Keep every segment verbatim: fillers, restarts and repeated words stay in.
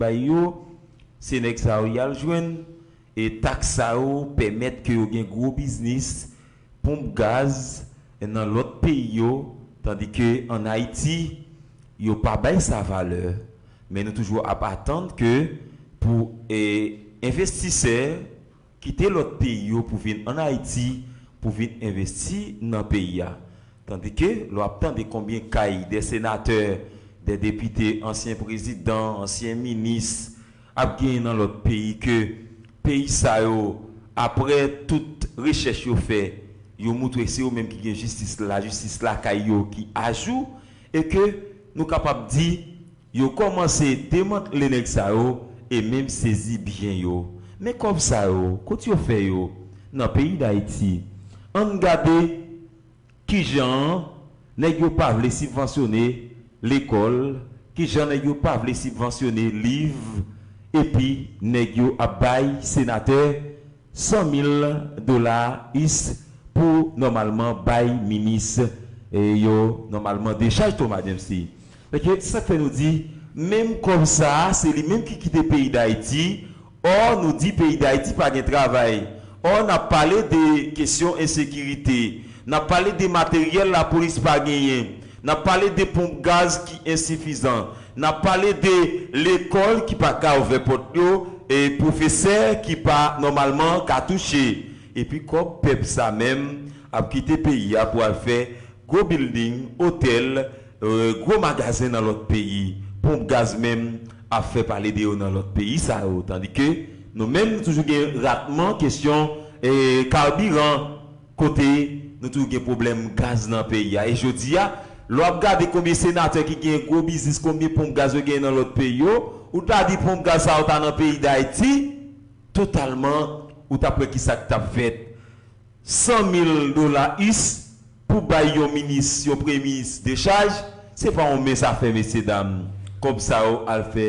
bay yo, se nèg sa yo y al jwenn, e taks sa yo pèmèt ke yo gen gwo biznis, ponp gaz nan lòt peyi yo, tandike ann Ayiti, yo pa bay sa valè. Men nou toujou ap atann ke pou, e, envestisè kite lòt peyi yo pou vin ann Ayiti, pou vin envesti nan peyi a. Tandike, lè w ap tande konbyen kay de senatè, de depite, ansyen prezidan, ansyen minis ap genyen nan lòt peyi, ke peyi sa yo, apre tout rechèch yo fè, yo moutre se yo menm ki gen jistis, lajistis lakay yo ki ajou, e ke nou kapab di, yo kòmanse demantle nèg sa yo e menm sezi byen yo. Men kòb sa yo, kot yo fè yo? Nan peyi Dayiti. Ann gade kijan nèg yo pa vle sibvansyone lekòl, kijan nèg yo pa vle sibvansyone liv, epi nèg yo ap bay senatè san mil dola is pou nòmalman bay minis, e, yo nòmalman dechaj Thomas Dempsey. Paske sa k fè nou di, menm kòb sa a, se li menm ki kite peyi Dayiti, ò, nou di peyi Dayiti pa gen travay, ò, n ap pale de kesyon ensekirite, n ap pale de materyèl lapolis pa genyen, n ap pale de ponp gaz ki ensifizan, n ap pale de lekòl ki pa ka ouvè pòt yo, e pwofesè ki pa nòmalman ka touche. Epi kòb pèp sa menm ap kite peyi a pou al fè gwo bilding, otèl, e, gwo magazen nan lòt peyi. Ponp gaz menm ap fè pale de yo nan lòt peyi sa yo. Tandike nou menm nou toujou gen ratman kesyon, e, kabiran, kote nou toujou gen pwoblèm gaz nan peyi a. E jodi a, lè w ap gade konbyen senatè ki gen gwo biznis, konbyen ponp gaz yo gen nan lòt peyi yo, ou ta di ponp gaz sa yo ta nan peyi Dayiti, totalman, ou t ap wè ki sa k t ap fèt. San mil dola is pou bay yon minis, yon premye minis dechaj, se pa yon mens afè, mesyedam. Kòb sa yo al fè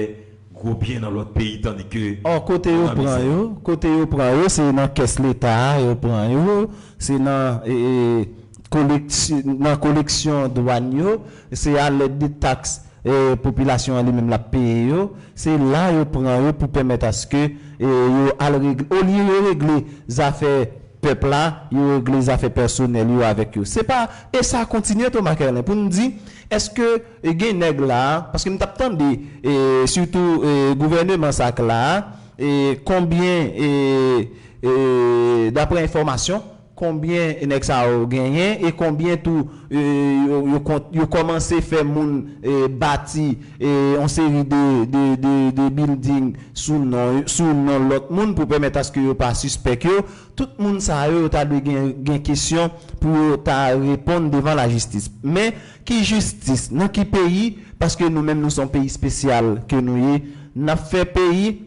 gwo byen nan lòt peyi, tandike Ò, kote yo pran yo, kote yo pran yo, se nan kès Leta a yo pran yo, se nan, e, e, koleks-, nan koleksyon dwàn yo, se alèd de taks, e, popilasyon an li menm l ap peye yo, se la yo pran yo pou pèmèt aske, e, yo al regle, olye yo regle zafè pèp la, yo regle zafè pèsonèl yo avèk yo. Se pa, e sa kontinye tou, Makerlen, pou n di, èske, e, gen nèg la, paske m t ap tande, e, sitou, e, gouvèneman sa k la, e, konbyen, e, e, daprè enfòmasyon, konbyen nèg sa yo genyen e konbyen tou, e, yo, yo kont-, yo kòmanse fè moun, e, bati, e, yon seri de, de, de, de bilding sou non, sou non lòt moun pou pèmèt aske yo pa sispèk yo. Tout moun sa yo, yo ta dwe gen, gen kesyon pou yo ta reponn devan lajistis. Men, ki jistis? Nan ki peyi? Paske nou menm, nou se yon peyi espesyal ke nou ye. N ap fè peyi,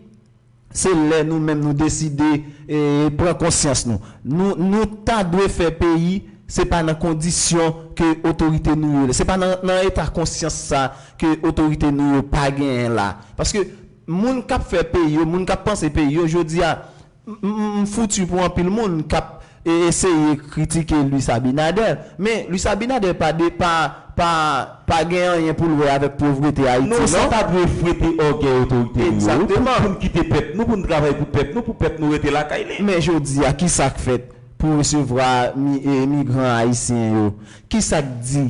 se lè nou menm nou deside, e, pran konsyans nou. Nou, nou ta dwe fè peyi, se pa nan kondisyon ke otorite nou yo, se pa nan, nan eta konsyans sa ke otorite nou yo pa genyen la. Paske moun k ap fè peyi yo, moun k ap panse peyi yo, jodi a, m, m, m fouti pou anpil moun k ap, e, eseye kritike Luis Abinader. Men Luis Abinader pa de, pa, pa, pa gen anyen pou l wè avèk povrete Ayiti, non, sa ta dwe fwete ògèy otorite nou yo, pou, pou n kite pèp nou, pou n travay pou pèp nou, pou pèp nou rete lakay li. Men jodi a, ki sa k fèt pou resevwa mi-, e, migran ayisyen yo? Ki sa k di?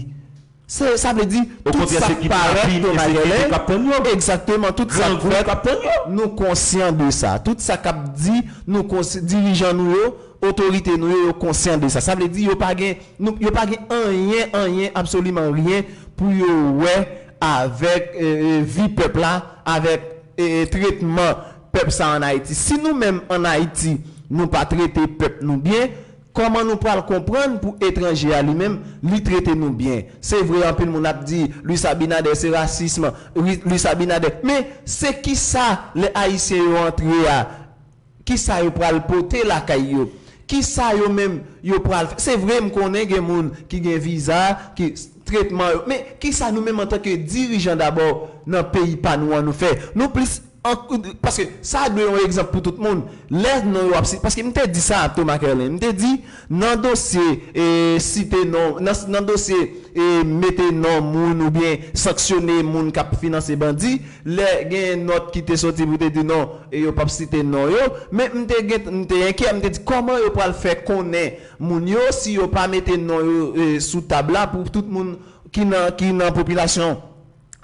Se, sa vle di, tout sa k parèt, Thomas Kerlen, egzakteman, tout sa k fèt, nou konsyan de sa. Tout sa k ap di, nou konsyan, dirijan nou yo, otorite nou yo, yo konsyan de sa. Sa vle di, yo pa gen, nou, yo pa gen anyen, anyen, absoliman ryen pou yo wè avèk, e, e, vi pèp la, avèk, e, e, tretman pèp sa ann Ayiti. Si nou menm ann Ayiti, nou pa trete pèp nou byen, kòman nou pral konprann pou etranje a li menm, li trete nou byen? Se vre, anpil moun ap di, Luis Abinader se rasism, Ri-, Luis Abinader. Men, se kisa lè Ayisyen yo antre a? Kisa yo pral pote lakay yo? Kisa yo menm yo pral fè? Se vre, m konnen gen moun ki gen viza, ki tretman yo. Men, kisa nou menm antanke dirijan dabò nan peyi pa nou an nou fè? Nou plis An- paske sa dwe yon egzanp pou tout moun. Lè non yo ap si- paske m te di sa, Thomas Kerlin, m te di, nan dosye e, site non nan, nan dosye e, mete non moun oubyen sanksyone moun k ap finanse bandi, lè gen nòt ki te soti pou te di non, e yo p ap site non yo, men m te gen m te enkyè, m te di kòman yo pral fè konnen moun yo si yo pa mete non yo e, sou tab la pou tout moun ki nan ki nan popilasyon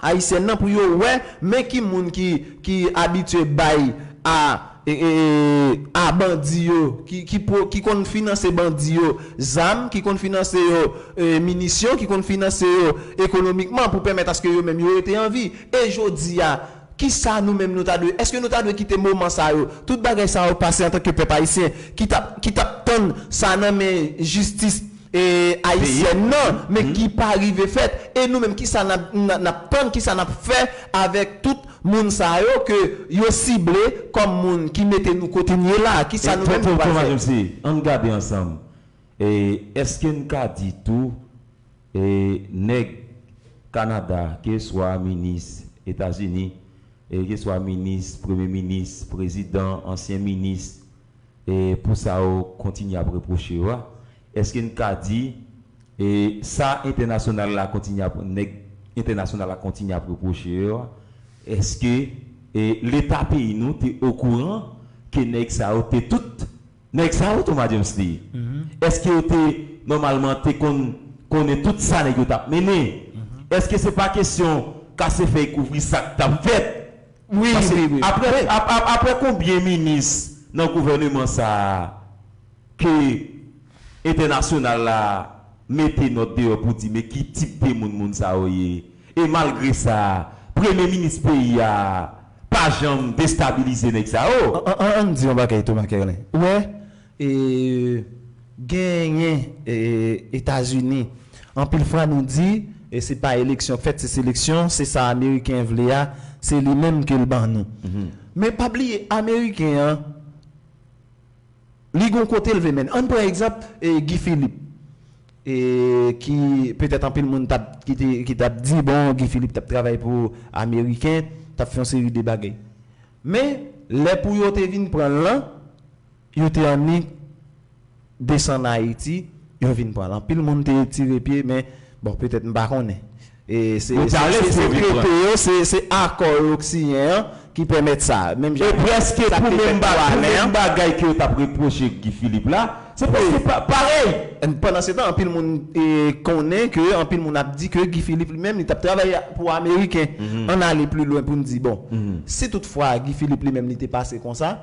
ayisyèn nan pou yo wè men ki moun ki ki abitye bay a e, e, a bandi yo ki ki, po, ki konn finanse bandi yo zam, ki konn finanse yo e, minisyon, ki konn finanse yo ekonomikman pou pèmèt aske yo menm yo rete an vi. E jodi a, kisa nou menm nou ta dwe, èske nou ta dwe kite moman sa yo, tout bagay sa yo pase antanke pèp ayisyen ki t ap ki t ap tann sa nan men jistis e, ayisyèn nan, men ki pa rive fèt. E nou menm, kisa n ap n ap- n ap tann, kisa n ap fè avèk tout moun sa yo ke yo sible kòm moun ki mete nou kote n ye la? Kisa nou menm nou pral fè? Ann gade ansanm. E, èske n ka di tou e, nèg Kanada, keswa minis Etazini, e, keswa minis, premye minis, prezidan, ansyen minis, e, pou sa yo kontinye ap repwoche yo a, èske n ka di e, sa entènasyonal la kontinye ap, nèg entènasyonal la kontinye ap repwoche yo a, èske e, Leta peyi nou te okouran ke nèg sa yo te tout nèg sa yo Thomas James te ye? Èske yo te nòmalman te konn konnen tout sa nèg yo t ap mennen? Èske se pa kesyon kase fèy kouvri sa k t ap fèt? Wi, wi, wi. Apre, ap, ap, apre konbyen minis nan gouvèneman sa a ke entènasyonal la mete nòt deyò pou di men ki tip de moun moun sa yo ye? E malgre sa, premye minis peyi a pa janm destabilize nèg sa yo. An, an, ann di yon bagay, Thomas Kerlin. Ou wè, e, genyen e, Etazini. Anpil fwa nou di, e se pa eleksyon k fèt, se seleksyon, se sa Ameriken vle a, se li menm ke l ban nou. Men pa bliye, Ameriken an, li gon kote l vle mennen. Ann pran egzanp e, Guy Philippe. E, ki petèt anpil moun t ap ki te- ki t ap di, bon, Guy Philippe t ap travay pou Ameriken, t ap fè yon seri de bagay. Men, lè pou yo te vin pran l lan, yo te annik desann Ayiti, yo vin pran l. Anpil moun te tire pye, men, bon, petèt m pa konnen. E se, Yo se, ta lè se, se pou yo vin trete yo, se, se akò yo k siyen an ki pèmèt sa. Menm jan E prèske sa pou te fèt menm ba- pou pou Alen menm an. Bagay ke yo t ap repwoche Guy Philippe la, se prèske pa- parèy. Pandan se tan, anpil moun e, konnen ke anpil moun ap di ke Guy Philippe li menm li t ap travay pou Ameriken. Ann ale pli lwen pou n di, bon, si toutfwa Guy Philippe li menm li te pase konsa,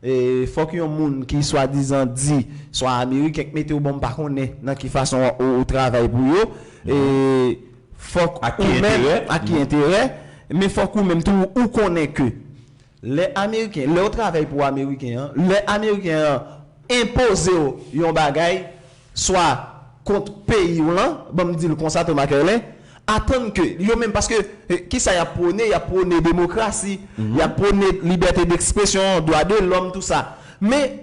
e, fòk yon moun ki swadizan di swa Ameriken k mete w, bon, m pa konnen nan ki fason ou, ou travay pou yo, e, fòk Ak ki ou menm enterè? Ak ki enterè, men fòk ou menm tou ou konnen ke lè Ameriken, lè w travay pou Ameriken an, lè Ameriken an enpoze w yon bagay, swa kont peyi w lan, ban m di l konsa, Thomas Kerlin, atann ke yo menm, paske e, kisa y ap pwone? Y ap pwone demokrasi, y ap pwone libète dekspresyon, dwa de lòm, tou sa. Men,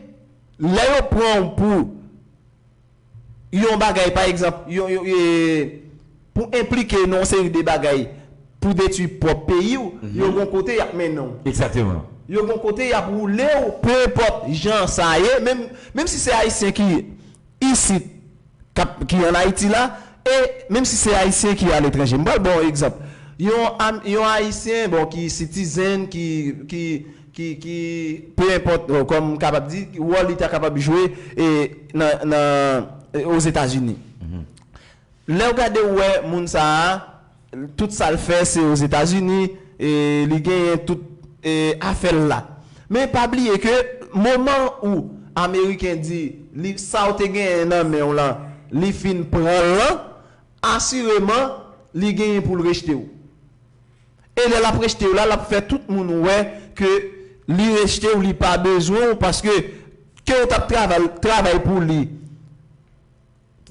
lè yo pran w pou yon bagay, pa egzanp, yon, yon, e, pou enplike nan yon seri de bagay pou detwi pwòp peyi w, yo gon kote y ap mennen w. Egzakteman. Yo gon kote y ap woule w, pe enpòt jan sa ye, menm, menm si se Ayisyen ki isit, k ap- ki ann Ayiti la, e menm si se Ayisyen ki aletranje. M pral ba w yon egzanp. Yon, am- yon Ayisyen, bon, ki citizen, ki, ki, ki, ki, pe enpòt, bon, kòm m kapab di, wòl li ta kapab jwe e, nan, nan, e, Ozetazini. Lè w gade, w wè moun sa a, tout sa l fè, se Ozetazini, e li genyen tout e, afè l la. Men pa bliye ke moman ou Ameriken di li, sa w te genyen nan men w lan, li fin pran l lan, asireman, li genyen pou l rejte w. E lè l ap rejte w la, l ap fè tout moun wè ke li rejte w, li pa bezwen w, paske ke w t ap travay, travay pou li,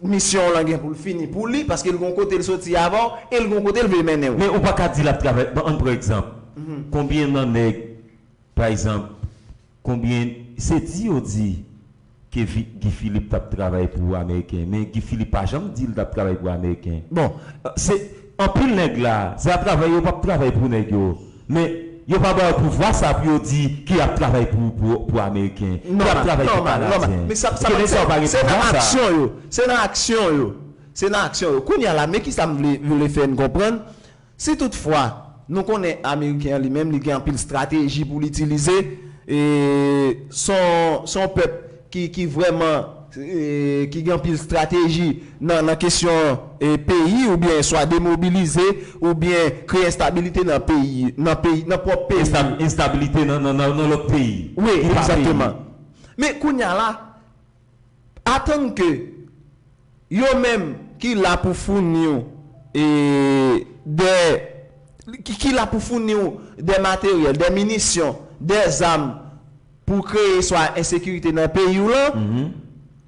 misyon w lan gen pou l fini pou li, paske l gon kote l soti avan w, e l gon kote l vle mennen w. Men ou pa ka di l ap travay. Bon, ann pran egzanp. Konbyen nan nèg, pa egzanp, konbyen, se di yo di ke Vi- Guy Philippe t ap travay pou Ameriken, men Guy Philippe pa janm di l t ap travay pou Ameriken. Bon, Se anpil nèg la, se ap travay, yo p ap travay pou nèg yo. Men Yo pa ba yo pouvwa sa pou yo di ke y ap travay pou, pou, pou Ameriken, ke y ap travay pou Kanadyen. Men sa, sa, se nan aksyon yo. Se nan aksyon yo. Se nan aksyon yo. Kounye a la, men ki sa m vle, vle fè n konprann. Si toutfwa, nou konnen Ameriken an li menm, li gen anpil estrateji pou l itilize, e se yon, se yon pèp ki, ki vrèman, e, ki gen anpil estrateji nan, nan kesyon, e, peyi, oubyen swa demobilize, oubyen kreye enstabilite nan peyi, nan peyi, nan pwòp peyi. Ensta-, enstabilite nan, nan, nan, nan lòt peyi. Wi, egzakteman. Men kounye a la, atann ke yo menm ki la pou founi w, e, de, ki, ki la pou founi w de materyèl, de minisyon, de zam pou kreye swa ensekirite nan peyi w lan,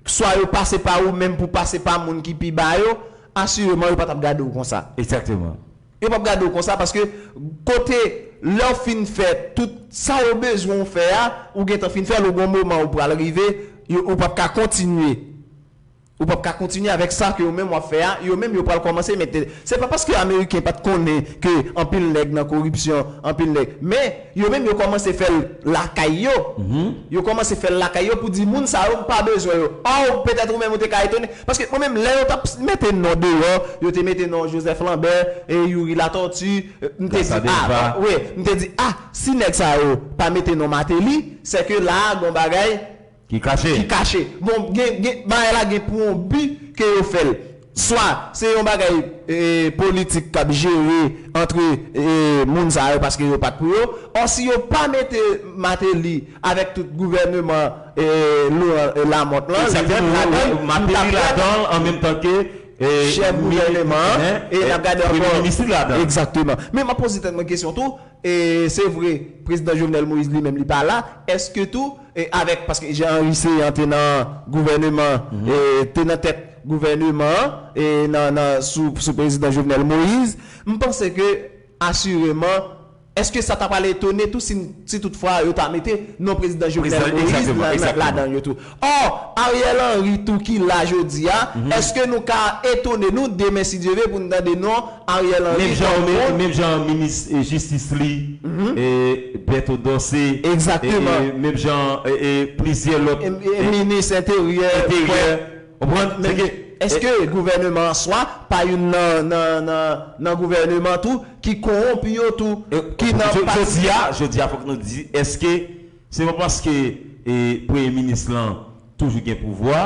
swa yo pase pa ou menm pou pase pa moun ki pi ba yo, asireman yo pa t ap gade w konsa. Egzakteman. Yo p ap gade w konsa paske kote lè w fin fè tout sa yo bezwen w fè a, ou gentan fin fè l, ou gon moman ou pral rive, yo, ou p ap ka kontinye. Ou p ap ka kontinye avèk sa ke ou menm w ap fè a, yo menm yo pral kòmanse mete. Se pa paske Ameriken pa t konnen ke anpil nèg nan koripsyon, anpil nèg. Men, yo menm yo kòmanse fè l lakay yo. Yo kòmanse fè l lakay yo pou di moun sa yo, m pa bezwen yo. Or, petèt ou menm ou te ka etone. Paske mwen menm, lè yo t ap mete non deyò, yo te mete non Joseph Lambert, e Youri Latortue, e, m te di, ah, wi, m te di, ah, si nèg sa yo pa mete non Martelly, se ke la a gon bagay ki kache. Ki kache. Bon, gen, gen, bagay la gen pou yon bi ke yo fè l. Swa se yon bagay, e, politik k ap jere antre, e, moun sa yo paske yo pa t pou yo. Or, si yo pa mete Martelly avèk tout gouvèneman, e, Laurent, e, Lamothe lan, li menm ladan l, Martelly ladan l, an menm tan ke, e, chèf gouvèneman an, e n ap gade ankò. Premye minis li ladan l. Egzakteman. Men m ap poze tèt mwen kesyon tou, e se vre, prezidan Jovenel Moïse li menm li pa la, èske tou, e avèk, paske Jean Henry Céant te nan gouvèneman, e te nan tèt gouvèneman an, e nan, nan, sou, sou prezidan Jovenel Moïse, m panse ke asireman, èske sa ta pral etone tou si, si toutfwa yo ta mete non prezidan Jovenel Moïse ladan yo tou? Or, Ariel Henry tou ki la jodi a, èske nou ka etone nou demen, si Dye vle, pou n tande non Ariel Henry kòm moun? Menm jan minis, e, jistis li, e, Berto Dorcé, e, menm jan, e, e, plizyè lòt, e, minis enteryè, enteryè, konprann? Men èske gouvèneman an swa pa youn nan, nan, nan, nan gouvèneman tou ki kowonpi yo tou, ki nan pati? Jodi a, jodi a, fòk nou di, èske se pa paske, e, premye minis lan toujou gen pouvwa,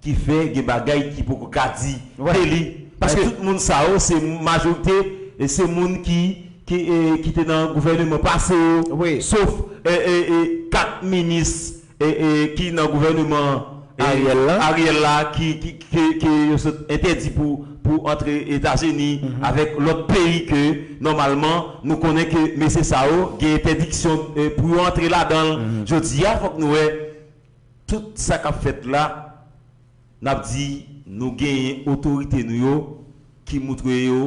ki fè gen bagay ki poko ka di de li. Paske tout moun sa yo, se majorite, e se moun ki, ki, e, ki te nan gouvèneman pase yo, sof, e, e, e, kat minis, e, e, ki nan gouvèneman, e, Ariel la, ki, ki, ke, ke yo sot entèdi pou, pou antre Etazini avèk lòt peyi ke, nòmalman, nou konnen ke mesye sa yo gen entèdiksyon, e, pou yo antre ladan l. Jodi a, fòk nou wè tout sa k ap fèt la, n ap di nou genyen otorite nou yo ki moutre yo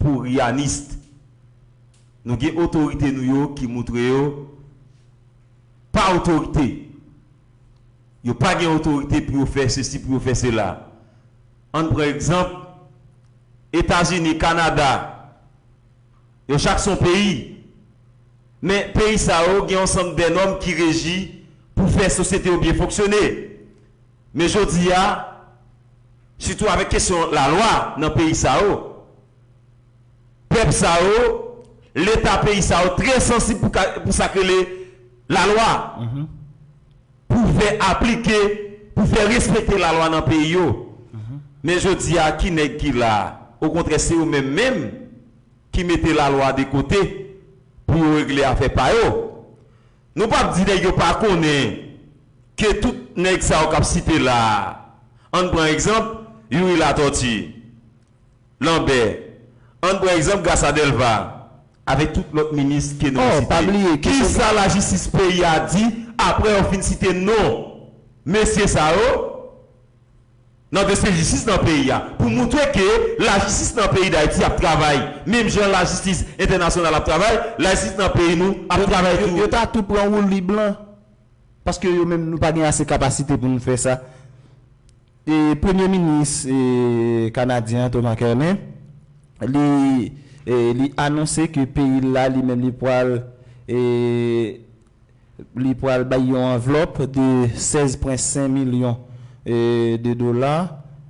pouriyanist. Nou gen otorite nou yo ki moutre yo pa otorite. Yo pa gen otorite pou yo fè sesi, pou yo fè sela. Ann pran egzanp, Etazini, Kanada, yo chak se yon peyi. Men peyi sa yo gen yon sanm de nòm ki reji pou fè sosyete yo byen fonksyone. Men jodi a, sitou avèk kesyon lalwa nan peyi sa yo, pèp sa yo, leta peyi sa yo trè sansib pou ka, pou sa k rele lalwa, pou fè aplike, pou fè respekte lalwa nan peyi yo. Men jodi a, ki nèg ki la a? Okontrè, se yo menm menm ki mete lalwa de kote pou yo regle afè pa yo. Nou p ap di nèg yo pa konnen ke tout nèg sa yo k ap site la a, ann pran egzanp, Youri Latortue, Lambert, ann pran egzanp Graça Delva, avèk tout lòt minis ke nou site. Kisa lajistis peyi a di apre yo fin site non mesye sa yo nan dosye jistis nan peyi a, pou moutre ke lajistis nan peyi Dayiti ap travay, menm jan lajistis entènasyonal ap travay, lajistis nan peyi nou ap travay tou. Yo ta tou pran woulib lan, paske yo menm nou pa gen ase kapasite pou nou fè sa. E premye minis, e, kanadyen an, Thomas Kernain, li, e, li anonse ke peyi l la, li menm, li pral, E li pral bay yon anvlòp de sèz pwen senk milyon, e, de dola,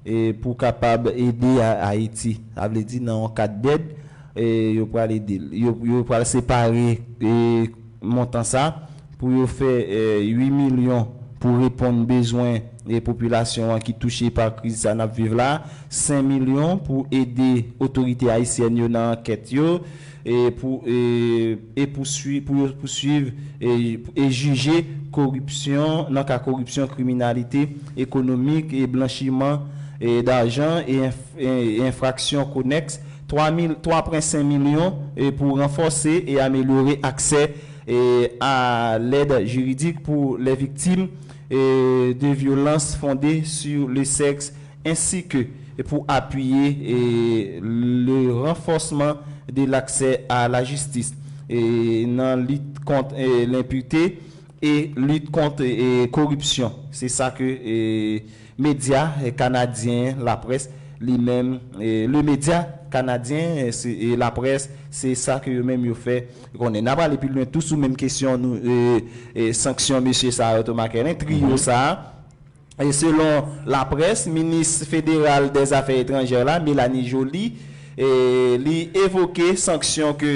e, pou kapab ede a- Ayiti. Sa vle di nan yon kad dèd, e, yo pral ede l. Yo, yo pral separe, e, montan sa pou yo fè, e, uit milyon pou reponn bezwen, e, popilasyon an ki touche pa kriz sa n ap viv la, senk milyon pou ede otorite ayisyèn yo nan ankèt yo, e pou, e, e pousui- pou yo pouswiv e, e jije koripsyon, nan ka koripsyon, kriminalite ekonomik e blanchiman, e, dajan e enf- e, e enfraksyon konèks, twa mil, twa pwen senk milyon, e, pou ranfòse e amelyore aksè, e, a lèd jiridik pou lè viktim, e, de vyolans fonde sur le sexe, ensi ke pou apiye, e, le ranfòsman de l'accès à la justice, e, nan lit kont, e, lenpite e lit kont, e, koripsyon. Se sa ke, e, medya, e, kanadyen, laprès, li menm, e, le medya kanadyen, e, se, e, laprès, se sa ke yo menm yo fè konnen. N a prale pi lwen tou sou menm kesyon nou, e, e, sanksyon mesye sa yo, Thomas Kerlin, triyo sa a. E selon laprès, minis federal dèzafè etranjè la, Mélanie Joly, e, li evoke sanksyon ke,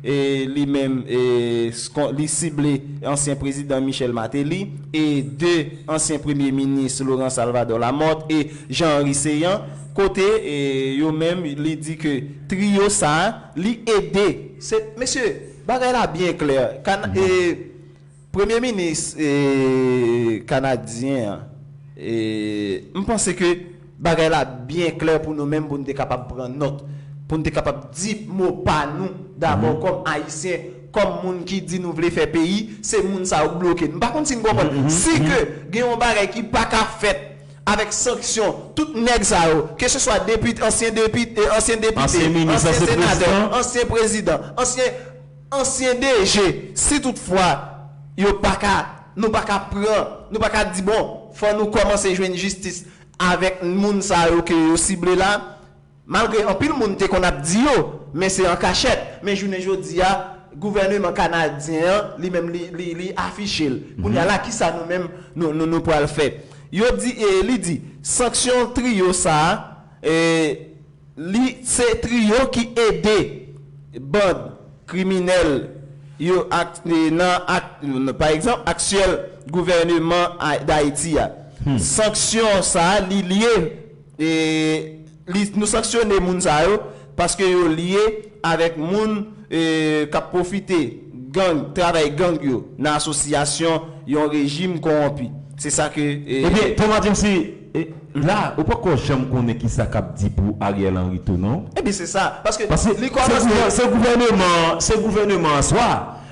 e, li menm, e, s- kon- li sible ansyen prezidan Michel Martelly e de ansyen premye minis Laurent Salvador Lamothe e Jean Henry Céant, kote, e, yo menm li di ke triyo sa a, li ede. Se, mesye, bagay la byen klè. Kan- e, Premye minis, e, kanadyen an, e, m panse ke bagay la byen klè pou nou menm, pou n te kapab pran nòt, pou n te kapab di mo pa nou dabò kòm Ayisyen, kòm moun ki di nou vle fè peyi, se moun sa yo k bloke n. M pa konn si n konprann. Si ke gen yon bagay ki pa ka fèt avèk sanksyon, tout nèg sa yo, keseswa depit- ansyen depit- e, ansyen depite, ansyen senatè, ansyen prezidan, ansyen ansyen D G, si toutfwa yo pa ka, nou pa ka pran, nou pa ka di, bon, fò nou kòmanse jwenn jistis avèk moun sa yo ke yo sible la, malgre anpil moun te konn ap di yo, men se an kachèt. Men jounen jodi a, gouvèneman kanadyen an, li menm, li, li, li afiche l. Kounye a la, kisa nou menm, nou, nou, nou pral fè? Yo di, e, li di, sanksyon triyo sa a, e, li se triyo ki ede bann kriminèl yo ak, e, nan ak, pa egzanp, aktyèl gouvèneman a- Dayiti a. Sanksyon sa a, li lye, e, li, nou sanksyone moun sa yo paske yo lye avèk moun, e, k ap pwofite gang, travay gang yo nan asosyasyon yon rejim kowonpi. Se sa ke, e, Ebyen, Thomas James, e, la, ou poko janm konnen kisa k ap di pou Ariel Henry tou, non? Ebyen, se sa. Paske Paske li se kòmanse gouvè- se gouvèneman, se gouvèneman an swa.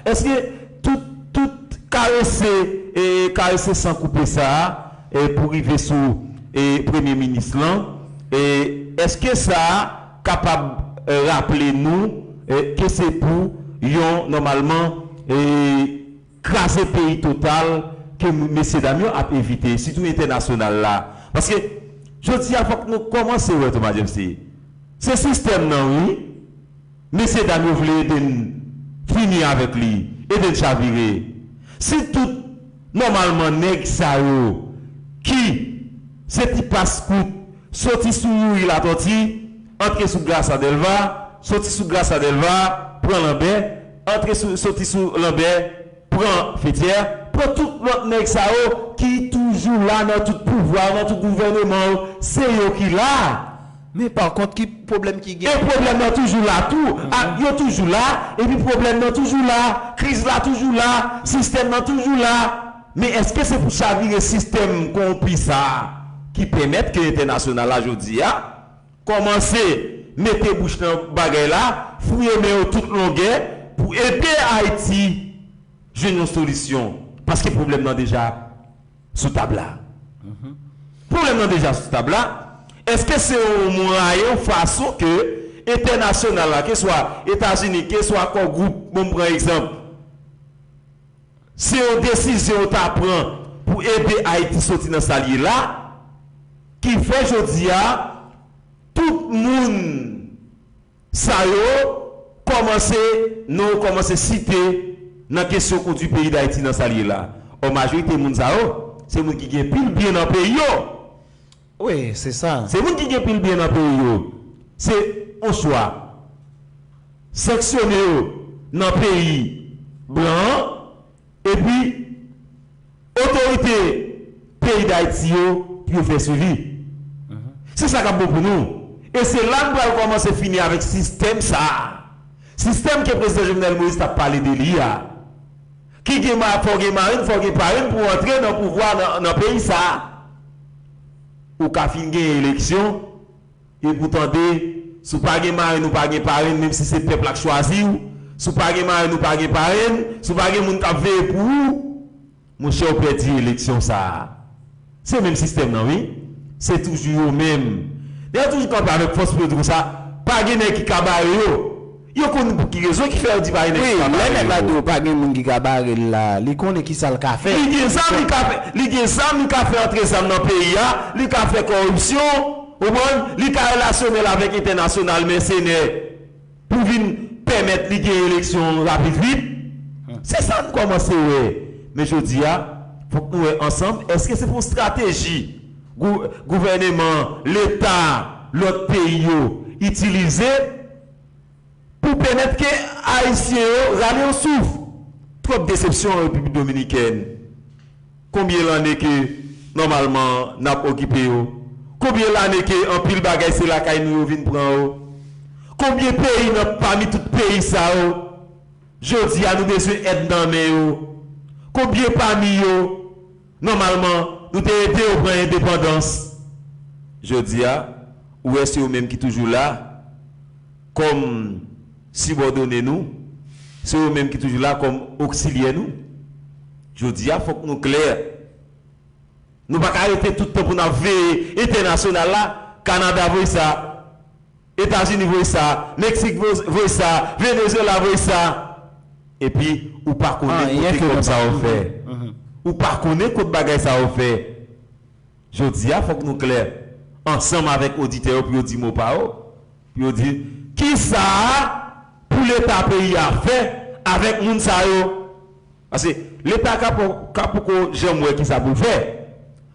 Èske tout, tout karese, e, karese san koupe sa a, e, pou rive sou, e, premye minis lan, e, èske sa a kapab, e, raple nou, e, ke se pou yon, nòmalman, e, kraze peyi total ke m- mesye dam yo ap evite, sitou entènasyonal la? Paske, jodi a, fòk nou kòmanse wè, Thomas James, se sistèm nan, wi. Mesye dam yo vle ede n fini avèk li, ede n chavire. Si tout, nòmalman, nèg sa yo ki se ti pas kout, soti sou Youri Latortue, antre sou Grâce Delva, soti sou Grâce Delva, pran Lanbè, antre sou, soti sou Lanbè, pran Fethière, pran tout lòt nèg sa yo ki toujou la nan tout pouvwa, nan tout gouvèneman yo, se yo ki la. Men pa kont, ki pwoblèm ki gen? E pwoblèm nan toujou la tou. Ak yo toujou la, epi pwoblèm nan toujou la, kriz la toujou la, sistèm nan toujou la. Men èske se pou chavire sistèm kowonpi sa a ki pèmèt ke entènasyonal la jodi a kòmanse mete bouch nan bagay la, fouye men yo tout longè pou ede Ayiti jwenn yon solisyon? Paske pwoblèm nan deja sou tab la. Pwoblèm nan deja sou tab la. Èske se yon mwayen, yon fason ke entènasyonal la, keswa Etazini, keswa Core Group, bon, m pran egzanp, se yon desizyon yo ta pran pou ede Ayiti soti nan sa l ye la, ki fè jodi a, tout moun sa yo kòmanse, non yo kòmanse site nan kesyon kondui peyi Dayiti nan sa l ye la. Ò, majorite moun sa yo, se moun ki gen pil byen nan peyi yo. Wi, se sa. Se moun ki gen pil byen nan peyi yo. Se yon chwa. Sanksyone yo nan peyi blan an, epi otorite peyi Dayiti yo pou yo fè swivi. Se sa k ap bon pou nou. E se la n pral kòmanse fini avèk sistèm sa a. Sistèm ke prezidan Jovenel Moïse t ap pale de li a. Ki gen ma-, fò gen marenn, fò gen parenn pou antre nan pouvwa nan, nan peyi sa a. Ou ka fin gen eleksyon, epi w tande, si w pa gen marenn, ou pa gen parenn, menm si se pèp la k chwazi w, si w pa gen marenn, ou pa gen parenn, si w pa gen moun k ap veye pou ou, monchè, w pèdi eleksyon sa a. Se menm sistèm nan, wi. Se toujou yo menm. Lè yo toujou kanpe avèk fòs pou yo di konsa, pa gen nèg ki ka bare yo. Yo konn pou ki rezon ki fè yo di pa gen nèg ki ka bare yo. Wi, lè nèg la di yo pa gen moun ki ka bare l la, li konnen ki sa l ka fè. Li gen zam, li ka fè, li gen zam, li ka fè antre zam nan peyi a, li ka fè kòripsyon, ou konprann? Li ka relasyone l avèk entènasyonal, mèsenè, pou vin pèmèt li gen eleksyon rapid vit. Se sa n kòmanse wè. Men jodi a, fòk nou wè ansanm, èske se pou yon estrateji gou-, gouvèneman, Leta, lòt peyi yo itilize pou pèmèt ke Ayisyen yo rale yon souf? Twòp desepsyon an Repiblik Dominikèn. Konbyen lane ke nòmalman n ap okipe yo? Konbyen lane ke anpil bagay se lakay nou yo vin pran yo? Konbyen peyi nan pami tout peyi sa yo jodi a nou bezwen èd nan men yo? Konbyen pami yo nòmalman nou te ede yo pran endepandans? Jodi a, ou wè se yo menm ki toujou la kòm sibòdone nou, se yo menm ki toujou la kòm oksilyè nou. Jodi a, fòk nou klè. Nou pa ka rete tout tan pou n ap veye entènasyonal la, Kanada voye sa, Etazini voye sa, Meksik vo-, voye sa, Venezuela voye sa. Epi, ou pa konnen kote kòb sa yo fè. Ou pa konnen kot bagay sa yo fè. Jodi a, fòk nou klè ansanm avèk oditè yo pou yo di mo pa yo. Pou yo di, kisa pou Leta peyi a fè avèk moun sa yo? Paske Leta ka po-, ka poko janm wè kisa pou l fè.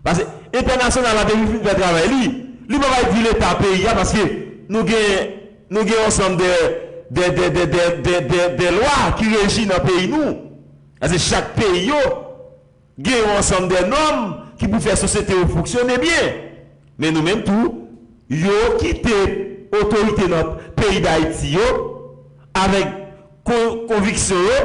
Paske entènasyonal la depi fin fè travay li, li pa bay di Leta peyi a, paske nou gen, nou gen yon ansanm de, de, de lwa ki reji nan peyi nou. Paske chak peyi yo gen yon ansanm de nòm ki pou fè sosyete yo fonksyone byen. Men nou menm tou, yo kite otorite nan peyi Dayiti yo, avèk kon-, konviksyon yo,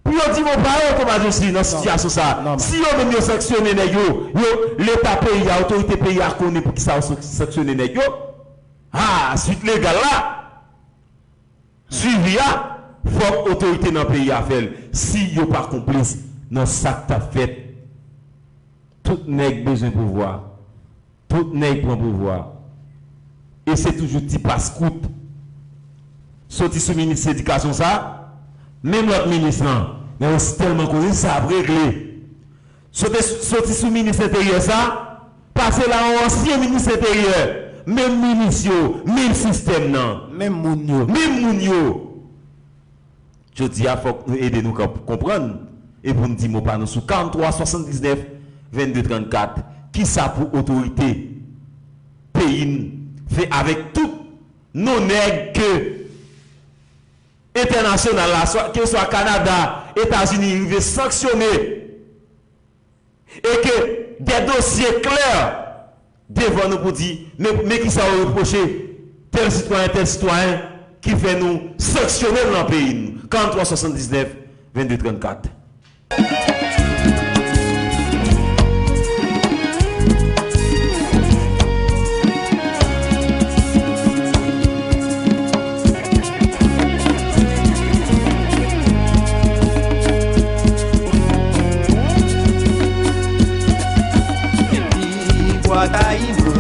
pou yo di mo pa yo, Thomas Joslin, nan sitiyasyon sa a. Si yo menm yo sanksyone nèg yo, yo, Leta peyi a, otorite peyi a konnen poukisa yo sank-, sanksyone nèg yo. A, swit legal la. Swivi a, fòk otorite nan peyi a fè l. Si yo pa konplis nan sa k t ap fèt, tout nèg bezwen pouvwa. Tout nèg pran pouvwa. E se toujou ti pas kout. Soti sou minis edikasyon sa, menm lòt minis lan, men yo tèlman koze, sa ap regle. Soti, soti sou minis enteryè sa, pase la yon ansyen minis enteryè, menm minis yo, menm sistèm nan. Menm moun yo. Menm moun yo. Jodi a, fòk nou ede nou kanp-, konprann, e pou n di mo pa nou sou karanntrwa swasanndiznèf vennde trannkat, kisa pou otorite peyi n fè avèk tout non nèg ke entènasyonal la, swa, keseswa Kanada, Etazini, rive sanksyone, e ke de dosye klè devan nou pou di, men, men kisa yo repwoche tèl sitwayen, tèl sitwayen, ki fè nou sanksyone l nan peyi nou. Karanntrwa swasanndiznèf vennde trannkat. Epi vwa Tayibo,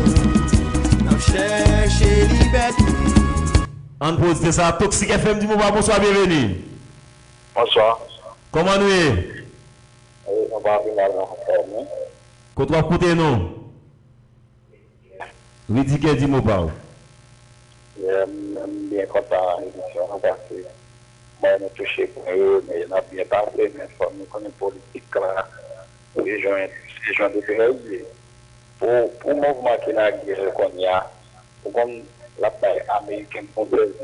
n ap chèche libète. Ann pou oditè sa, Toxic F M, di mo pa, bonswa, byenveni. Bonswa. Kòman nou ye? Wi, nou pa pi mal, nou anfòm, wi. Kote w ap koute nou? Ridikè, di mo pa w. Yeah, m, m byen kontan emisyon an paske, Nou touche pwen yo, men n ap byen pase, men fò nou konnen politik la, se jan, se jan de bagay li ye. Pou, pou mouvman ki nan gè kounye a, ou konn l ap bay Ameriken konsèy,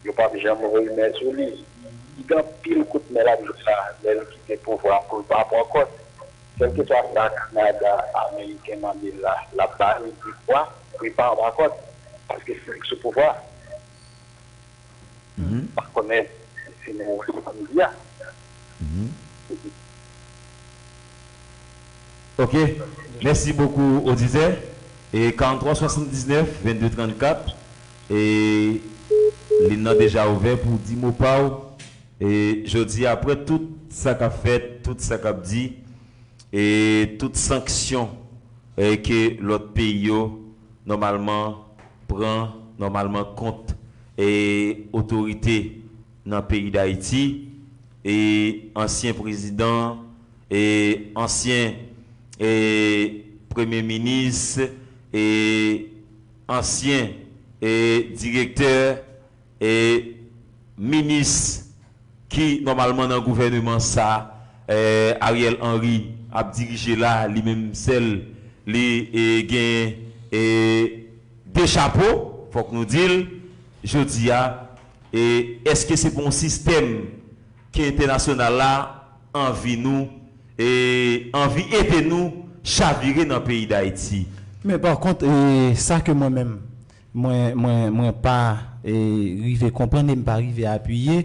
yo p ap janm voye men sou li. Li gen anpil kout men l ap jwe la, lè l kite pouvwa pou l pa pran kòd. Kèlkeswa sa Kanada, Ameriken mande l la, l ap ba li pouvwa pou l pa pran kòd. Paske se li k sou pouvwa. M pa konnen si nou wè sa m di a. Ok. Mèsi bokou oditè. E karant twa swasanndiznèf vennde trannkat. E liy nan deja ouvè pou w di mo pa w. E jodi a, apre tout sa k ap fèt, tout sa k ap di, e tout sanksyon e ke lòt peyi yo nòmalman pran nòmalman kont e otorite nan peyi Dayiti, e ansyen prezidan, e ansyen e premye minis, e ansyen e direktè, e minis ki nòmalman nan gouvèneman sa, e Ariel Henry ap dirije la, li menm sèl, li e gen e de chapo, fòk nou di l, jodi a, e èske se pa yon sistèm ke entènasyonal la anvi nou, e anvi ede nou chavire nan peyi Dayiti? Men pa kont, e sa ke mwen menm, mwen, mwen, mwen pa e, rive konprann e m pa rive apiye.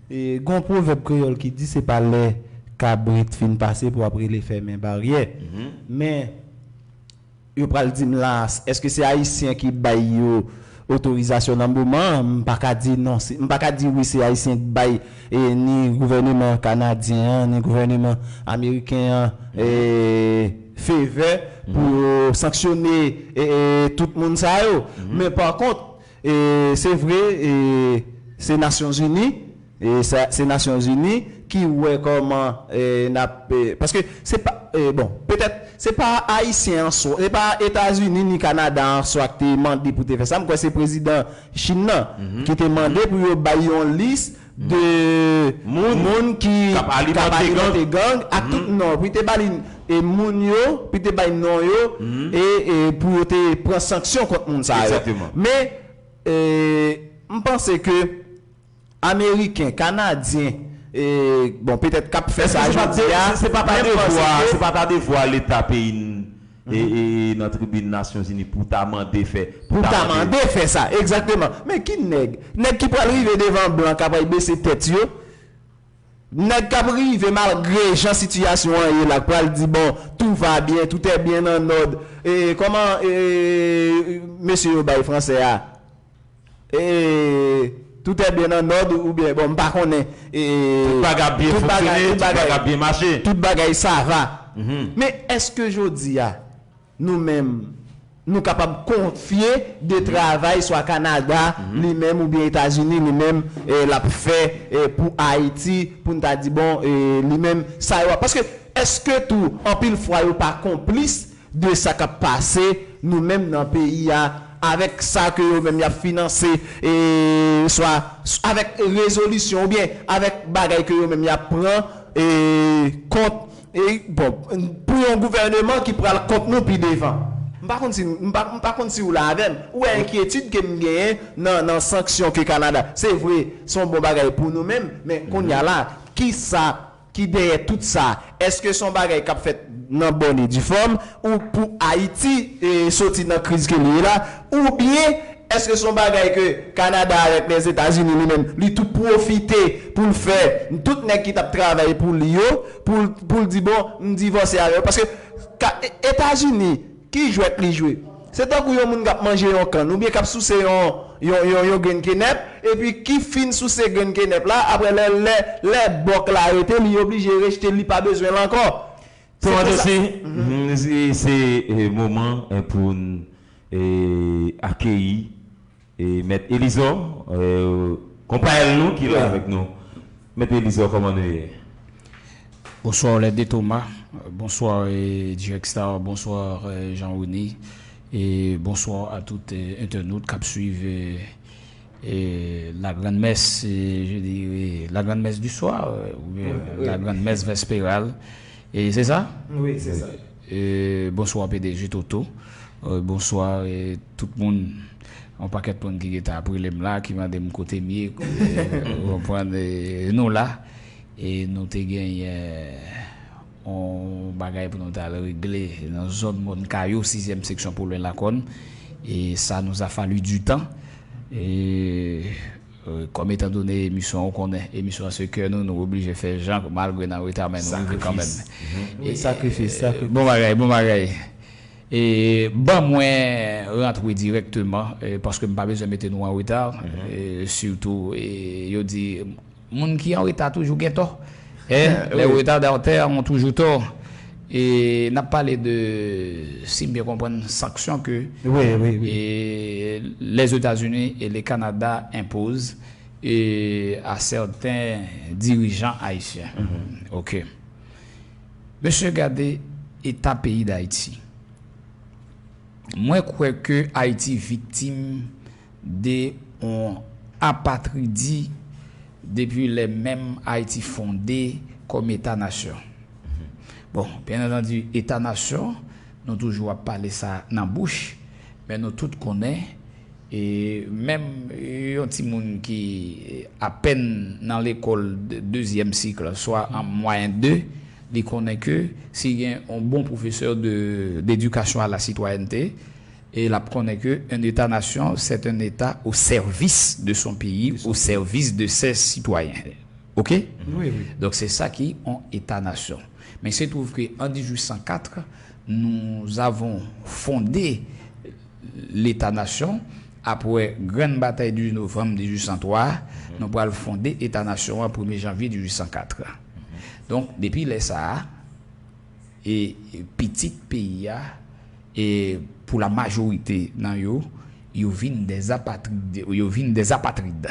E, gen yon pwovèb kreyòl ki di se pa lè kabrit fin pase pou w ap rele fèmen baryè. Men, yo pral di m la, èske se Ayisyen ki bay yo otorizasyon nan moman an? M pa ka di non, m pa ka di wi se Ayisyen ki bay e, ni gouvèneman kanadyen an, ni gouvèneman ameriken an e, favè pou yo sanksyone e, e, tout moun sa yo. Men pa kont, e, se vre, e, se Nasyonzini, e, se Nasyonzini ki wè kòman e, n ap. E, paske se pa, e, bon, petèt, se pa Ayisyen an swa, se pa Etazini ni Kanada an swa ki te mande pou te fè sa. M kwè se prezidan Chin nan ki te mande pou yo bay yon lis de moun ki k ap alimante gang ak tout non, pou te ba li e moun yo, pou te bay non yo e, e pou yo te pran sanksyon kont moun sa yo. Men e, m panse ke Ameriken, Kanadyen, e, bon, petèt k ap fè sa jodi a, se pa pa devwa, se pa ta devwa Leta peyi n e, e nan tribin Nasyonzini pou ta mande fè. Pou ta mande fè sa, egzakteman. Men ki nèg? Nèg ki pral rive devan blan k ap bese tèt yo? Nèg k ap rive malgre jan sitiyasyon an ye la, k pral di bon, tout va bien, tout est bien en ordre. E kòman e, mesye yo bay fransè a? E tout est bien en ordre oubyen bon, m pa konnen. E, tout bagay ap byen fonksyone, tout bagay ap byen mache. Tout bagay sa va. Men èske jodi a, nou menm, nou kapab konfye de travay swa Kanada li menm oubyen Etazini li menm e, l ap fè e, pou Ayiti, pou n ta di bon, e, li menm sa yo ap. Paske èske tou anpil fwa yo pa konplis de sa k ap pase nou menm nan peyi a, avèk sa ke yo menm y ap finanse e, swa avèk rezolisyon oubyen avèk bagay ke yo menm y ap pran e, kont e, bon, pou yon gouvèneman ki pral kont nou pi devan. M pa konn si, m pa, m pa konn si w la avè m. Ou wè enkyetid ke m genyen nan, nan sanksyon ke Kanada. Se vre, se yon bon bagay pou nou menm, men kounye a la, kisa ki dèyè tout sa? Èske se yon bagay k ap fèt nan bòn e di fòm ou pou Ayiti e, soti nan kriz ke li ye la? Oubyen èske se yon bagay ke Kanada avèk Lèzetazini li menm, li tou pwofite pou l fè tout nèg ki t ap travay pou li yo, pou l, pou l di bon, m divòse avè yo? Paske ka, e, Etazini, ki jwèt li jwe? Se tankou yon moun k ap manje yon kann oubyen k ap souse yon, yon, yon, yon grenn kenèp, epi ki fin souse grenn kenèp la, apre lè, lè, lè bòk la rete, li oblije rejte l, li pa bezwen l ankò. Se pou sa. Se, se moman e, pou n e, akeyi e, Mèt Elizor, e, konpayèl nou ki la avèk nou. Mèt Elizor, kòman nou ye? Bonswa Olède Thomas, bonswa e, Dirèk Star, bonswa e, Jean Rony, e bonswa a tout e, entènot k ap swiv e, Et la grande messe, euh, je dirais, la grande messe du soir, euh, ou bien Oui, oui. La grande messe vespérale. Et c'est ça? Oui, c'est ça. Euh, bonsoir P D G Toto. Euh, bonsoir et tout le monde. Yon pakèt moun ki gentan ap rele m la, ki mande m kote m ye, euh, ou konprann, euh, nou la. E nou te genyen yon bagay pou nou t al regle nan zòn Mòn Kayo, sizyèm seksyon Polwen Lakòn. Et ça nous a fallu du temps. E euh, kòm etan done emisyon, ou konnen emisyon an se kè nou, nou oblije fè jan, malgre n an reta, men nou rive kanmenm. Wi, sakrifis, sakrifis. Bon bagay, bon bagay. E ban mwen rantre dirèkteman, eh, paske m pa bezwen mete nou an reta, eh, sitou, eh, yo di, moun ki an reta toujou gen tò. Eh, les retardataires ont toujours tort. E n ap pale de, si m byen konprann, sanksyon ke Oui, oui, oui. eh, les États-Unis et le Canada imposent eh, à certains dirigeants haïtiens. OK. Mesye, gade eta peyi Dayiti. Mwen kwè ke Ayiti viktim de yon apatridi depi lè menm Ayiti fonde kòm eta nasyon. Bon, byen antandi, eta nasyon, nou toujou ap pale sa nan bouch, men nou tout konnen, e menm yon timoun ki apèn nan lekòl de- dezyèm sik, swa an mwayen de, li konnen ke si gen yon bon pwofesè de d'éducation à la citoyenneté, e l ap konnen ke un État-nation, c'est un État au service de son pays, au service de ses citoyens. OK? Oui, oui. Donk, se sa ki yon eta nasyon. Men se twouve ke an dizuit san kat, nous avons fondé l'État-nation. Apre grann batay di novanm dizuit san twa, nou pral fonde eta nasyon an premye janvye dizuit san kat. Donk, depi lè sa a, e pitit peyi a, e pou la majorite nan yo, yo vin des apatrides, yo vin des apatrides.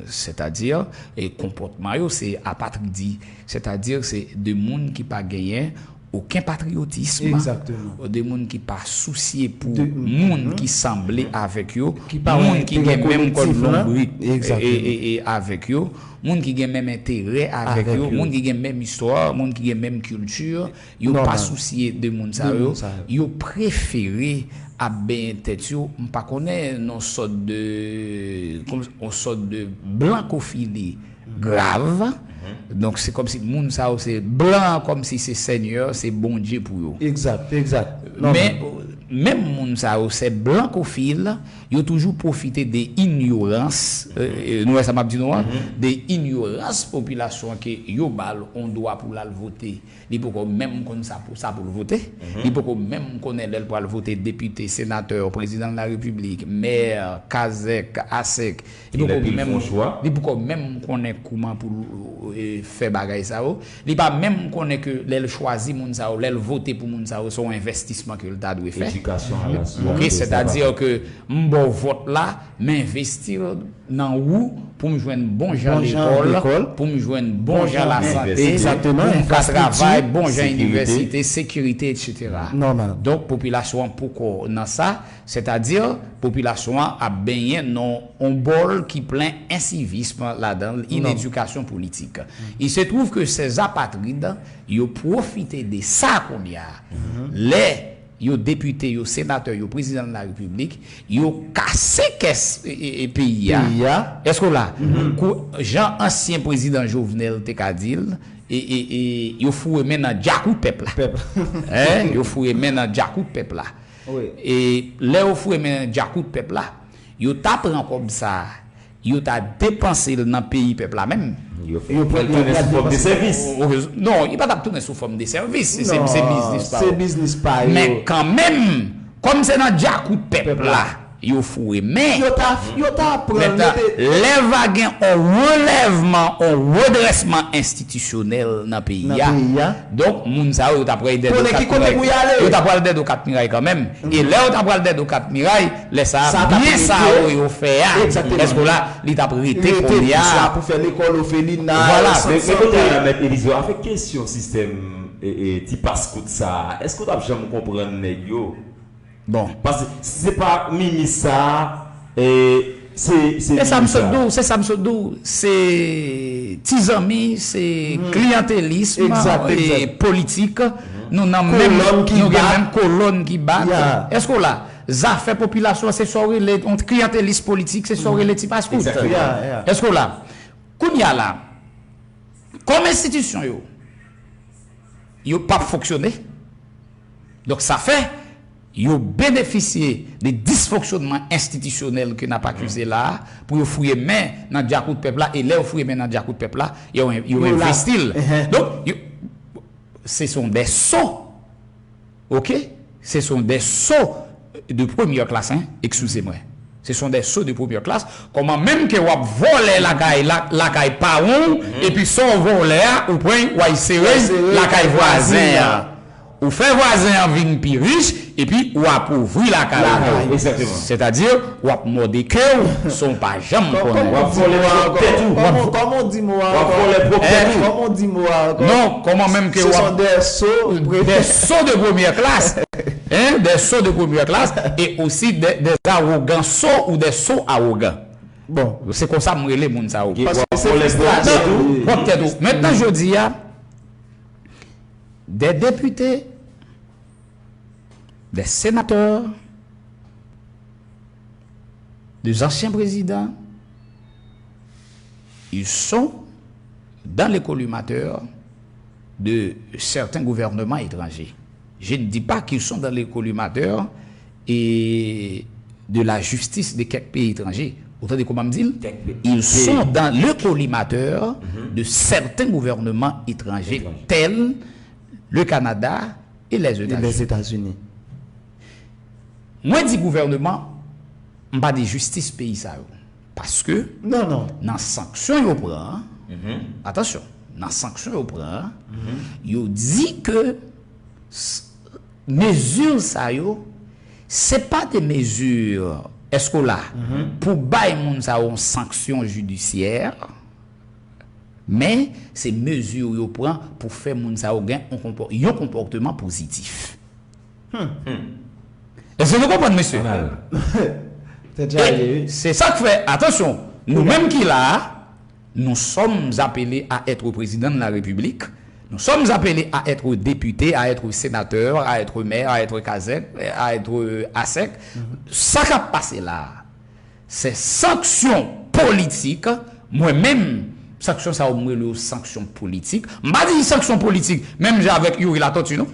Sètadi, e konpòtman yo se apatridi, sètadi se de moun ki pa genyen okenn patriyotism, Exactement. De moun ki pa sousye pou De- moun ki sanble avèk yo, Ki pa moun wè ki enterè gen menm kòd kolektif lan. Lonbrik Exactement. e, e, e avèk yo, moun ki gen menm enterè avèk Avèk yo, yo. Moun ki gen menm istwa, moun ki gen menm kilti, yo Normal. Pa sousye de moun sa De yo, moun sa yo. Yo prefere ap benyen tèt yo, m pa konnen, nan sòt de, kòm, yon sòt de blankofili grav. Donk, se kòmsi moun sa yo se blan, kòmsi se Senyè, se Bondye pou yo. Egzak, egzak. Non, Men, menm moun sa yo, se blankofil, yo toujou pwofite de inyorans, euh, nou wè sa m ap di nou an, de inyorans popilasyon an ke yo ba l yon dwa pou l al vote. Li poko menm konn sa pou, sa pou l vote. Li poko menm konnen lè l pral vote depite, senatè, prezidan de la repiblik, mè, kazèk, asèk. Li poko menm, li poko menm konnen kouman pou l, eh, fè bagay sa yo. Li pa menm konnen ke lè l chwazi moun sa yo, lè l vote pou moun sa yo, se yon envèstisman ke l ta dwe fè. Éducation à la Ok, sètadi ke m ba w vòt la, m envesti l nan ou pou m jwenn bon jan Bon jan lekòl, lekòl. Pou m jwenn bon jan lasante, Egzakteman, pou m ka enfrastrikti. Travay, bon jan Sekirite. Inivèsite, sekirite, etsetera. Nòmal. Donk, popilasyon an poko nan sa, sètadi, popilasyon an ap benyen nan yon bòl ki plen ensivism ladan l, inedikasyon politik. Il se trouve que ces apatrides, yo pwofite de sa kounye a. Lè yo depite, yo senatè, yo prezidan de la repiblik, yo kase kès e, e, e peyi a. Peyi a. Èske w la? Kou, jan ansyen prezidan Jovenel te ka di l, e, e, e, yo foure men nan djakout pèp la. Pèp. Hein? Yo foure men nan djakout pèp la. Wi. E lè yo foure men nan djakout pèp la, yo ta pran kòb sa a, yo ta depanse l nan peyi pèp la menm. Yo fè l tounen sou fòm de sèvis. Non, li pa t ap tounen sou fòm de sèvis. Se, se, se biznis pa Se yo. biznis pa yo. Men kanmenm, kòm se nan djakout pèp la, yo foure men. Yo ta, yo ta pran Men ta, mete lè va gen yon relèvman, yon redrèsman enstitisyonèl nan peyi Nan a. Peyi a. Donk, moun sa yo, yo ta pral dèyè Konnen ki kote pou y ale. Yo ta pral dèyè kat miray kanmenm. E lè yo ta pral dèyè kat miray, lè sa, Sa ta byen sa rete. Yo, yo fè a. Egzakteman. Èske w la, li t ap rete Rete kounye a. Pou fè lekòl, ofèlina, Vwala. sant Men, men kote sante. a, Mèt Elizeo, avèk kesyon sistèm e, e, ti pas kout sa a, èske w t ap janm konprann nèg yo? Bon. Paske si se pa minis sa a, e, Se, se, e sa m sot di w, se sa m sot di w, se ti zanmi, se kliyantelism, e, politik. Nou nan menm, nou gen menm kolòn ki bat. Èske w la? Zafè popilasyon an, se sa w rele yon kliyantelis politik, se sa w rele ti paskout. Èske w la? Kounye a la, kòm enstitisyon yo, yo p ap fonksyone. Donk, sa fè, yo benefisye de disfonksyonman enstitisyonèl ke n ap akize la a, pou yo fouye men nan djakout pèp la, e lè yo fouye men nan djakout pèp la, yo, yo envesti l. Donk, yo, se son dè so, oke? Se son dè so de premyè klas, en, eskize mwen. Se son dè so de premyè klas. Kòman menm ke w ap vòlè lakay, la, lakay pawon, epi sa w vòlè a, ou pran, w al sere lakay vwazen an. Ou fè vwazen an vin pi rich, epi ou apovri lakay ou. Lakay, egzakteman. Sètadi, w ap mòde ke w san w pa janm konnen. W ap vòlè pwòp tèt ou. Kòman, kòman w di mo a ankò? W ap vòlè pwòp tèt ou. Kòman w di mo a ankò? Non, kòman menm ke w ap. Se son dè so, dè so de premyè klas. Hein, des sots de première classe, e osi des, des arrogants sots ou des sots arrogants. Bon. Se konsa m rele moun sa yo. Paske se fristrasyon. Pwòp tèt ou. Mentnan, jodi a, des députés, des sénateurs, des anciens présidents, ils sont dans les collimateurs de certains gouvernements étrangers. Je ne dis pas qu'ils sont dans les collimateurs et de la justice de quelques pays étrangers. Ou tande kòman m di l? Ils sont dans le collimateur de certains gouvernements étrangers, tels le Canada et les États-Unis. Mwen di gouvènman, m pa di jistis peyi sa yo. Paske nan sanksyon yo pran an, atansyon, nan sanksyon yo pran an, yo di ke s- mezi sa yo, se pa de mezi, èske w la, pou bay moun sa yo yon sanksyon jidisyè, men se mezi yo pran pou fè moun sa yo gen yon konpò- yon konpòteman pozitif. Èske nou konprann, mesye? Tèt chaje, wi. Se sa k fè, atansyon, nou menm ki la a, nous sommes appelés à être président de la République, nous sommes appelés à être député, à être sénateur, à être maire, à être kazèk, à être asèk. Sa k ap pase la a, se sanksyon politik. Mwen menm, sanksyon sa yo, m rele yo sanksyon politik. M pa di sanksyon politik menm jan avèk Youri Latortue, non.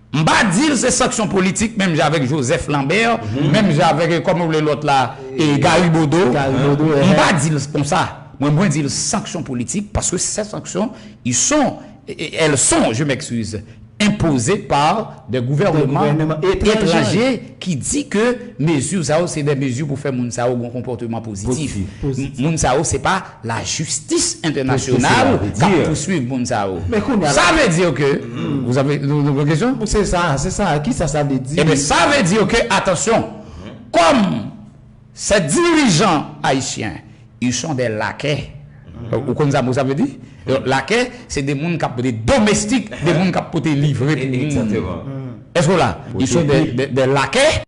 M pa di l se sanksyon politik, menm jan avèk Joseph Lambert, menm jan avèk, kòman w rele lòt la, e, Gary Bodeau. M pa di l konsa. Mwen, mwen di l sanksyon politik, paske ces sanctions, ils sont, e, e, elles sont, je m'excuse, imposées par des gouvernements étrangers qui dit que mezi sa yo, se de mezi pou fè moun sa yo gen yon konpòteman pozitif. Pozitif. M- Moun sa yo, se pa lajistis entènasyonal k ap pouswiv moun sa yo. Sa vle di ke, vous avez, nou, nou, kesyon? Se sa, se sa. Kisa sa vle di? Ebyen, sa vle di ke, atansyon, kòm ces dirigeants haïtiens, ils sont des laquais. Ou konn sa mo sa vle di? Lakè, se de moun k ap pote domestik, de moun k ap pote livre pou moun. Èske w la? Ils sont des, des, des laquais.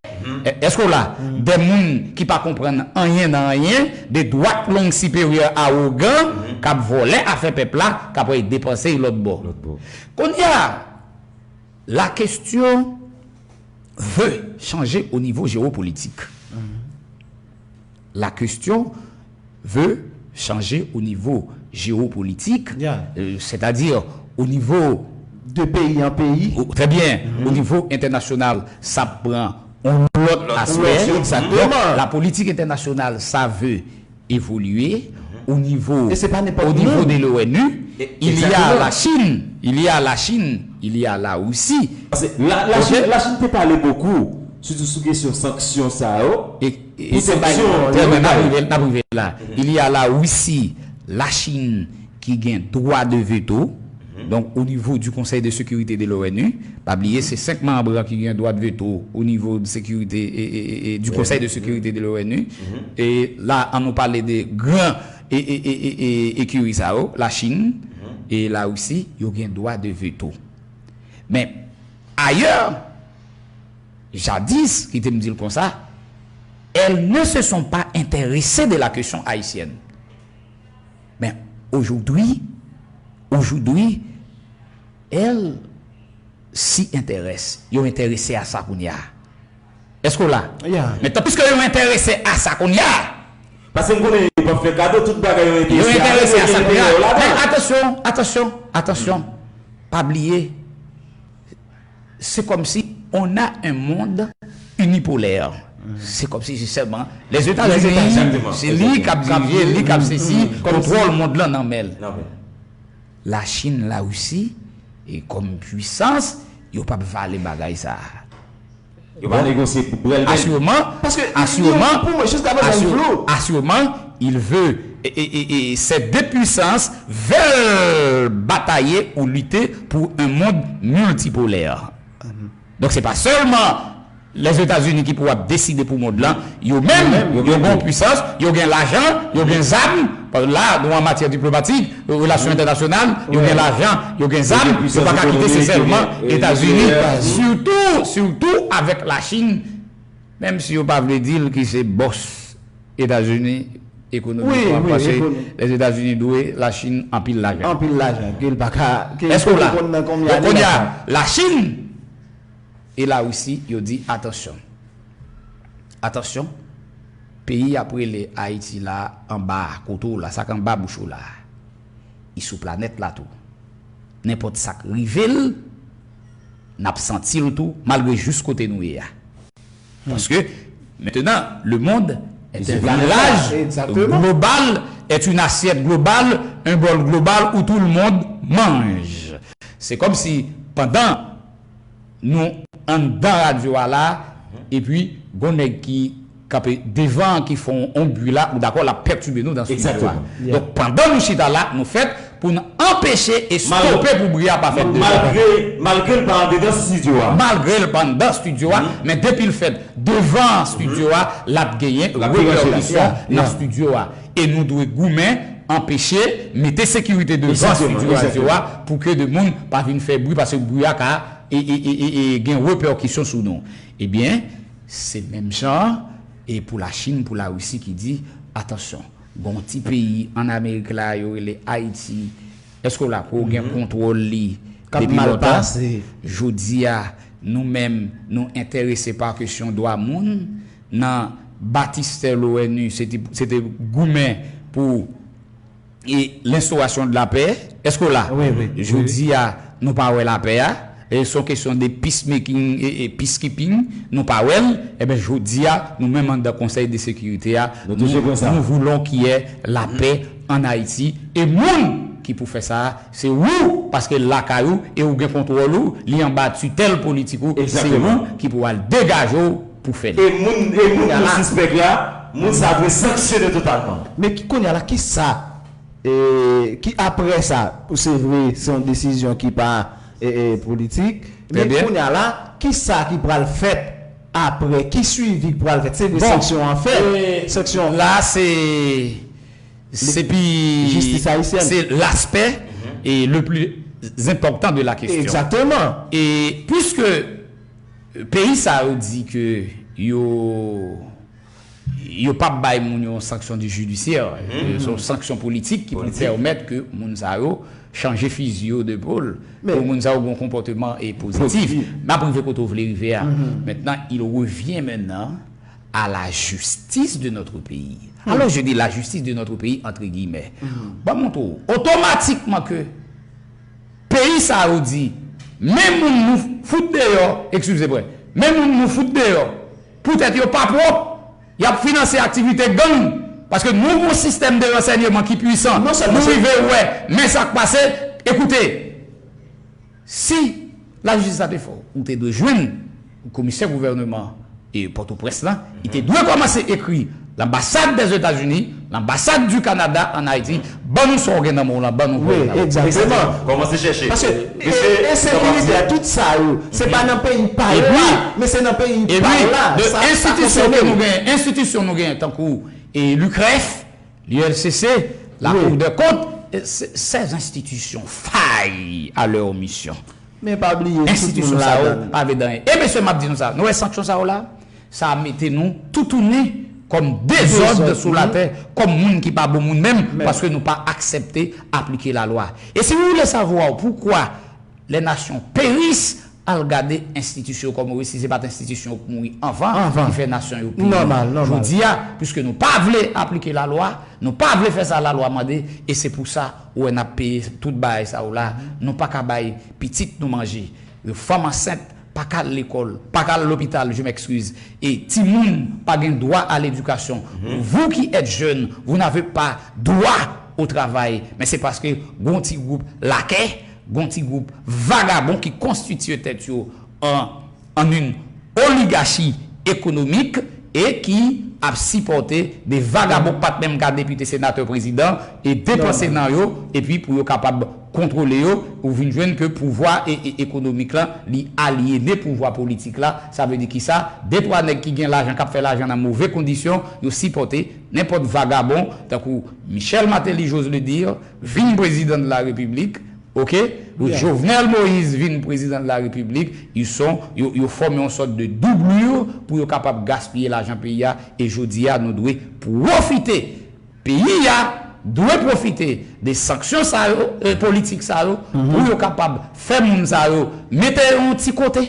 Èske w la? De moun ki pa konprann anyen nan anyen, de dwat long siperyè awogan, k ap vòlè afè pèp la, k ap al depanse l lòt bò. Kounye a, la question veut changer au niveau géopolitique. La question veut changer au niveau géopolitique, euh, c'est-à-dire au niveau de pays en pays. Très bien, au niveau international, sa pran yon lòt aspè. Donk, la politique internationale, ça veut évoluer au niveau, au niveau de l'ONU. Il y a la Chine, il y a la Chine, il y a la Russie. Paske la, la Chine, la Chine te pale bokou, sitou sou kesyon sanksyon sa yo. E, e, pou sanksyon yo bay. N ap rive, n ap rive la. Il y a la Russie, la Chine ki gen dwa de veto. Donk, o nivo du Conseil de sécurité de l'ONU, pa bliye, se senk manm ki gen dwa de veto o nivo de sekirite, e, e, e, e, du Conseil de sécurité de l'ONU. E la, ann nou pale de gran, e, e, e, e, e, ekiri sa yo, la Chine e la Russie, yo gen dwa de veto. Men, ayè, jadis, kite m di l konsa, Elles ne se sont pas intéressées de la question haïtienne. Mais aujourd'hui, aujourd'hui, elles s'y intéressent. Yo enterese a sa kounye a. Èske w la? Yeah. Men tan piske yo enterese a sa kounye a, Paske m konnen yo p ap fè kado tout bagay yo yo enterese enterese a sa kounye a. Men ladan. Atansyon, atansyon, atansyon. Pa bliye, c'est comme si on a un monde unipolaire. C'est comme si c'est seulement les États-Unis, Exactement, c'est li k ap dirije, li k ap sesi, Comme kontwòl mond lan nan men l. Non, men, Lachin, Larisi, e kòm pwisans, yo p ap vale bagay sa a. Yo pa negosye pou brèl men. Assurément, Paske assurément, pou mwen, jiska prezan li assure- flou. assurément, il veut, et, et, et, et ces deux puissances veulent batailler ou lutter pour un monde multipolaire. Donc c'est pas seulement les États-Unis ki pou ap deside pou mond lan, yo menm, yo gen pwisans, yo gen lajan, yo gen zam, la, nou an matyè diplomatik, relasyon entènasyonal, yo gen lajan, yo gen zam, yo pa ka kite se sèlman Etazini, sitou, sitou avèk Lachin, menm si yo pa vle di l ki se bòs Etazini ekonomikman, Wi, wi, paske ekonomi. Lèzetazini dwe Lachin anpil lajan. Anpil lajan ke l pa ka ke Èske w la? Konn nan konbyen Donk, ane kounye la a, Lachin e Larisi, yo di, atansyon. Atansyon, peyi y ap rele Ayiti la, anba kote w la, sa k anba bouch ou la, li sou planèt la tou. Nenpòt sa k rive l, n ap santi l tou, malgre jis kote nou ye a. Paske, maintenant, le monde est un village global, est une assiette globale, un bol global où tout le monde mange. Se kòm si, pandan nou anndan radyo a la, epi gon nèg ki kanpe devan an ki fè yon bri la, ou dakò, l ap pètibe nou nan estidyo a. Donk, pandan nou chita la, nou fèt pou n anpeche e stope pou bri a pa fèt devan. Malgre, malgre l pa andedan estidyo a. Malgre l pa anndan estidyo a, men depi l fèt devan estidyo a, l ap genyen repèkisyon nan estidyo a. E nou dwe goumen, anpeche, mete sekirite devan estidyo radyo a pou ke de moun pa vin fè bri, paske bri a ka e, e, e, e, e gen repèkisyon sou nou. Ebyen, se menm jan an, e pou Lachin, pou Larisi ki di, atansyon, gon ti peyi ann Amerik la, yo rele Ayiti, èske w la pou w gen kontwòl li depi lontan? Jodi a, nou menm, nou enterese pa kesyon dwa moun. Nan batistè l'ONU, se te, se te goumen pou e l'instauration de la paix. Èske w la? Wi, wi. Jodi a, nou pa wè lapè a. E se yon kesyon de peacemaking, e, e peacekeeping, nou pa wè l. Ebyen, jodi a, nou menm anndan Konsèy de Sekirite a, Nou toujou konsa. Nous voulons qu'il y ait la paix en Haïti. E moun ki pou fè sa a, se ou, paske l lakay ou, e ou gen kontwòl ou, li anba titèl politik ou, se ou ki pou al degaje w pou fè l. E moun, e moun nou sispèk la, moun sa dwe sanksyone totalman. Men ki kounye a la, ki sa e, ki apre sa, pou se vre, se yon desizyon ki pa e, e, politik, men kounye a la, ki sa ki pral fèt apre, ki swivi ki pral fèt? Se vre, sanksyon an fèt, sanksyon la, se se pi Jistis ayisyèn. Se l'aspect et le plus important de la question. Exactement. E puiske peyi sa yo di ke yo yo p ap bay moun yo yon sanksyon di jidisyè, se yon sanksyon politik ki pou pèmèt ke moun sa yo chanje fizi yo de pol, pou moun sa yo gen yon konpòteman e pozitif. M ap rive kote w vle rive a. Maintenant, il revient maintenant à la justice de notre pays. Alors, je dis la justice de notre pays entre guillemets. Ban m montre w otomatikman ke peyi sa yo di, men moun nou fout deyò, eskize mwen, men moun nou fout deyò, poutèt yo pa pwòp, y ap finanse aktivite gang, paske nou gon sistèm de ransèyman ki pwisan. Nou rive wè, men sa k pase, ekoute, si lajistis la te fè w, ou te dwe jwenn komisè gouvènman e Pòtoprens lan, li te dwe kòmanse ekri l'ambassade des États-Unis, l'ambassade du Canada en Haïti, ban nou sa w gen nan men w lan, ban nou Wi, egzakteman. Kòmanse chèche. Paske ensekirite a, tout sa yo, se pa nan peyi pa yo a, men se nan peyi pa yo la. Enstitisyon ke nou genyen, enstitisyon nou genyen tankou e l'UCREF, l'ULCC, la Cour des comptes, ces institutions faillent à leur mission. Men pa bliye, tout Enstitisyon moun sa yo ladan. Pa vle di anyen. E mesye, m ap di nou sa, nou wè sanksyon sa yo la, sa a mete nou toutouni kòm dezòd sou latè, kòm moun ki pa bon moun menm, paske nou pa aksepte aplike lalwa. Et si vous voulez savoir pourquoi les nations périssent, al gade enstitisyon yo kòman yo, si se pa t enstitisyon yo k mouri anvan ki fè nasyon yo peye. Jodi a, piske nou pa vle aplike lalwa, nou pa vle fè sa lalwa mande, e se pou sa ou wè n ap peye tout bagay sa yo la. Nou pa ka bay pitit nou manje. Yo fanm ansent pa ka al lekòl, pa ka al lopital, je m'excuse. E timoun pa gen dwa a ledikasyon. Vous qui êtes jeunes, vous n'avez pas droit au travail. Men se paske gon ti gwoup lakè, gon ti gwoup vagabon ki konstitye tèt yo an, an une oligarchie économique e ki ap sipòte de vagabon k pa t menm ka depite, senatè, prezidan, e depanse nan yo, epi pou yo kapab kontwole yo, ou vin jwenn ke pouvwa e, e ekonomik la, li alyene pouvwa politik la. Sa vle di kisa? De twa nèg ki gen lajan, k ap fè lajan nan move kondisyon, yo sipòte nenpòt vagabon, tankou Michel Martelly, j'ose le dire, vin prezidan de la Repiblik, oke? Jovenel Moïse vin prezidan de la Repiblik, ils sont, yo, yo fòme yon sòt de doublure pou yo kapab gaspiye lajan peyi a, e jodi a, nou dwe pwofite. Peyi a dwe pwofite de sanksyon sa yo, e politik sa yo, pou yo kapab fè moun sa yo mete yon ti kote.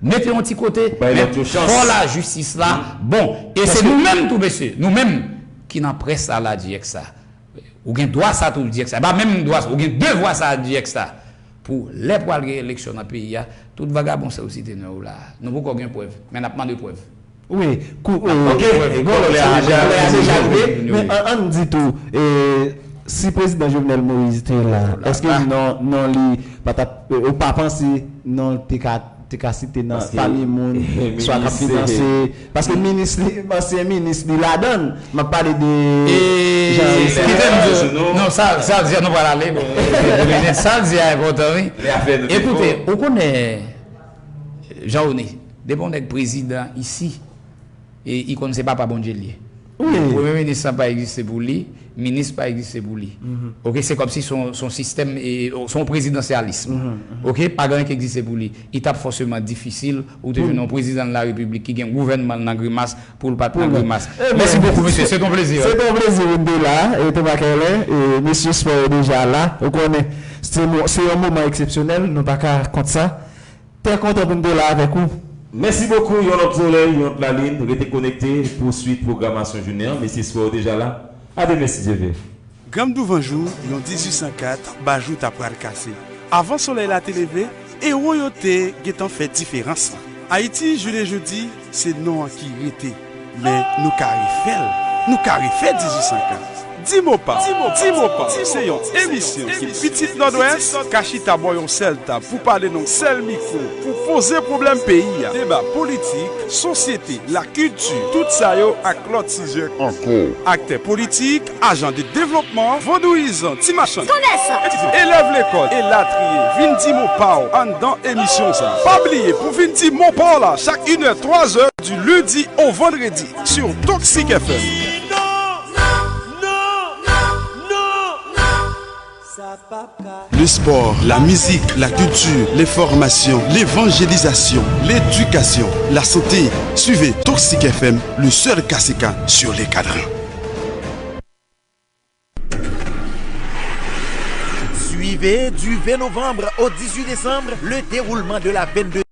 Mete yon ti kote, men fò lajistis la bon. E se nou menm tou, mesye, nou menm ki nan près sa la, di èk sa. Ou gen dwa sa tou, di èk sa. E pa menm dwa sa, ou gen devwa sa, di èk sa. Pou lè pral gen eleksyon nan peyi a, tout vagabon sa yo site non yo la, nou poko gen prèv, men n ap mande prèv. Wi, kou, e, ok, bon, lè a deja rive. Men an, ann di tou, e, si prezidan Jovenel Moïse te la, èske non, non li pa t ap, e, ou pa panse non l te ka, te ka site nan pami moun swa k ap finanse, paske minis li, ansyen minis li ladan l. M ap pale de Jean Kite m di w, non, sa, sa l di a, nou pral ale, bon, sa l di a enpòtan, wi. Ekoute, ou konnen, Jean Rony, depi yon nèg prezidan isi, e, li konn se papa Bondye l ye. Premye minis lan pa egziste pou li, minis pa egziste pou li. Oke, se kòmsi se yon, se yon sistèm, e, se yon prezidansyalis. Oke, pa gen anyen ki egziste pou li. Li t ap fòseman difisil ou te jwenn yon prezidan de la repiblik ki gen gouvènman l nan grimas pou l pa t nan grimas. Mèsi bokou, mesye. Se t on plezi. Se t on plezi pou n te la, e, Thomas Kerlin, e, mesye spò yo deja la. Ou konnen, se mo-, se yon moman eksepsyonèl, nou pa ka kont sa. Trè kontan pou n te la avèk ou. Mèsi bokou, yon lòt solèy, yon lòt lalin. Rete konekte pou swit pwogramasyon jounen an. Mesye spò yo deja la. A demen, si Dye vle. Granm Douvanjou, yon dizuit san kat, bajou ta pral kase. Avan solèy la te leve, ewo yo te gentan fè diferans lan. Ayiti, jounen jodi, se non an ki rete. Men nou ka refè l. Nou ka refè dizuit san kat. Di mo pa w. Di mo pa w se yon emisyon ki pitit Nòdwès ka chita bò yon sèl tab pou pale nan yon sèl mikwo, pou poze pwoblèm peyi a, deba politik, sosyete, lakilti, tout sa yo ak lòt sijè ankò. Aktè politik, ajan de devlopman, vodouyizan, ti machann, elèv lekòl, elatriye, vin di mo pa w anndan emisyon sa. Pa bliye pou vin di mo pa w la chak inè, twazè, du lundi au vendredi sur Toxic F M. Le sport, la musique, la culture, l'information, l'évangélisation, l'éducation, la santé. Suivez Toxic F M, le seul K C K sur les cadrans. Suivez du vingt novembre au dix-huit décembre le déroulement de la vingt-deuxième